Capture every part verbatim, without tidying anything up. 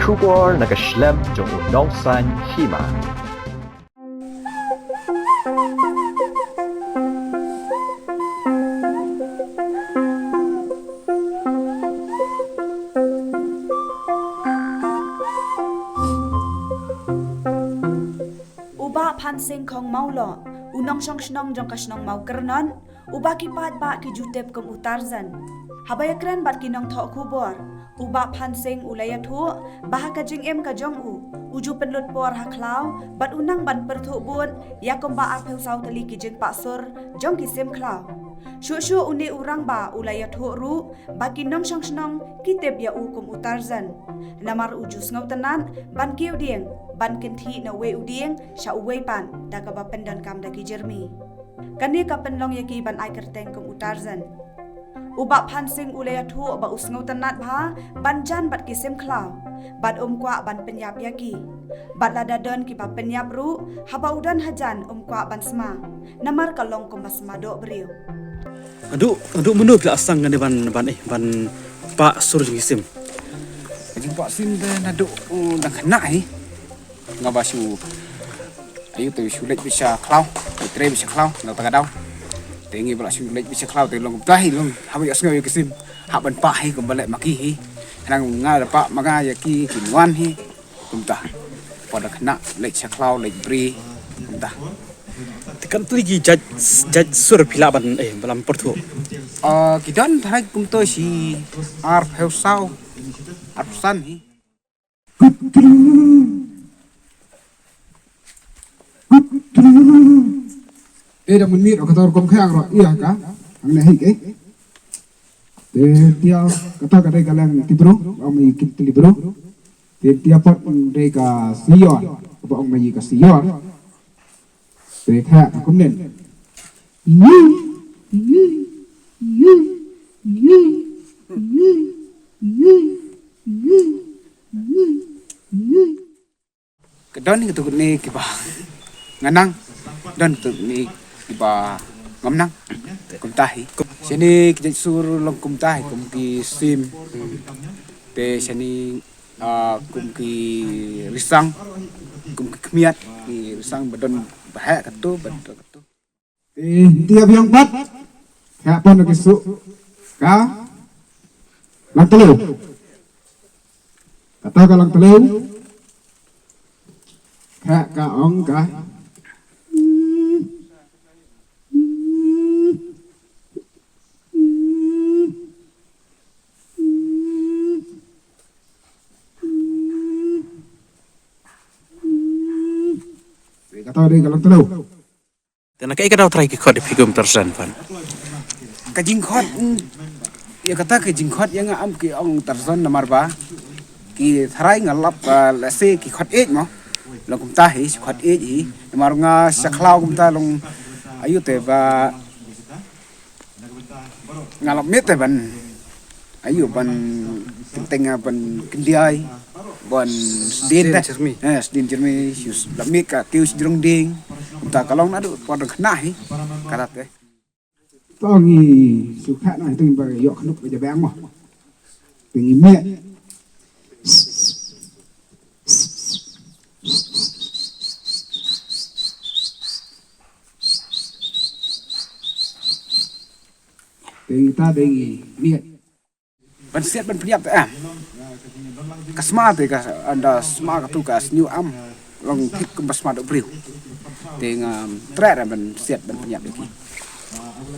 Khubor na ka shlem jong u nongsan hima. U Bah Phansing Khong Mawloh, u nongshong shnong jong ka shnong Mawkyrnot, uba ki paidbah ki ju tip kum u Tarzan. Haba ïakren bad ki nongthoh khubor, u Bah Phansing u la ïathuh ba ha ka jingim ka jong u, u ju pynlut por ha khlaw bad u nang ban pyrthuh bud ïa kumba arphew saw tylli ki jingpah sur jong ki sim khlaw. Shuh shuh une u rangbah u la ïathuh ruh ba ki nongshong shnong ki tip ïa u kum u Tarzan. Namar u ju sngewtynnat ban kiew dieng, ban kynthih na uwei u dieng sha uwei pat da kaba pyndonkam da ki jyrmi. Kane ka pynlong ïa ki ban ai kyrteng kum u Tarzan. U Bah Phansing u la ïathuh ba u sngewtynnat bha ban jan bad ki sim khlaw, bad um kwah ban pynïap ïa ki. Bad lada don kiba pynïap ruh, haba u don hajan um kwah ban sma, namar ka long kumba sma doh briew. Naduh, naduh mynno phi la sdang kane ban, ban, eh, ban pah sur jong ki sim? Ka jingpah sim te naduh, uh, dang khynnah hi. Nga ba shu, aïu te shu leit beit sha khlaw, te trei beit sha khlaw na kata ka daw. Te ngi ba la shu leit beit sha khlaw te long kumta hi long, haba ïohsngew ïa ki sim, hap ban pah hi kumba leh ma ki hi. Khnang nga da pah ma nga ïa ki kin wan hi. Kumta. Pat da khynnah leit sha khlaw leit bri. Kumta. Te katno tylli ki jait, jait sur phi lah ban, eh, ba la pyrthuh? Ah, ki don tharai kumto shi arphew saw, arphew san hi. Te da mynmiet o kata rukom khang ro ïa ka. Hangne hi ke. Te tia kata ka dei ka leng Tibro, ong ma ïa ki Tibro. Te tia pat dei ka Sior, ba ong ma ïa ka Sior. Te kha ka kumnen. Ka don kito kine kiba nga nang, don kito kine kiba ngam nang. Kumta hi. Shane ki jait sur long kumta hi kum ki sim. Te shane, ah, kum ki risang, kum ki khmiat, ki risang ba don ba heh kato, ba don kato. Te tia biang pat. Ka pon ki su. Ka. Lang telu. Kata ka lang telu. Ka, ka ong ka. Kata dei ka lang telu. Te na kaei ka daw trai ki khot ïa phi kum Tarzan pat? Ka jingkhot, mm, ïa kata ka jingkhot ïa nga em ki ong Tarzan namar ba ki tharai nga lap, ah, lehse ki khot ïeit mo. Long kumta hi, ki khot ïeit hi. Namar nga sha khlaw kumta long aïu te ba nga lap miet te ban aïu ban kynteng, ban kyndiai, ban sdien te. Sdien jyrmi. Eh, sdien jyrmi, shu lap miet ka kiew sha jrong dieng. Kumta ka long naduh pon dang khynnah hi. Kata te. To ngi shu kha na hi te ngi ba ïoh khnuk ba ja bang mo. Te ngi miet. Te ngi ta te ngi miet. Ban siat ban pynïap te em. Ka sma te ka ynda sma katu ka sniew em. Long thik kumba sma doh briew. Te nga treh ban siat ban pynïap ïa ki.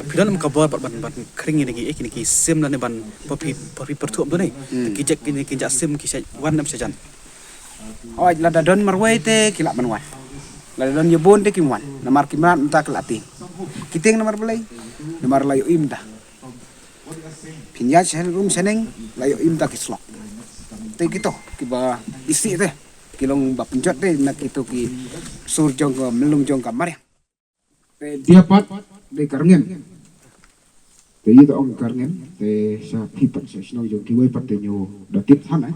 Phi don em ka bor ban, ban, ban khring ïa ki, eh, kine ki sim lane ban, ba phi, ba phi pyrthuh em tu ne. Hmm. Ki jait kine ki jait sim ki shait wan em shajan. Hooid, lada don marwei te ki lah ban wan. Lada don ïa bun te kim wan. Namar ki mrad mynta ki la tieng. Ki tieng namar balei? Namar la ïohi mynta. Phin ïaid sha rum sha neng, la ïohi mynta ki slok. Te kito kiba isih te, ki long ba pynjot te na kito ki sur jong ka myllung jong ka mariang. Te dia pat dei ka rngem. Te ïa ta ong ka rngem, te sha phi pat sha shnong jong kiwei pat te ngi da tip than eh.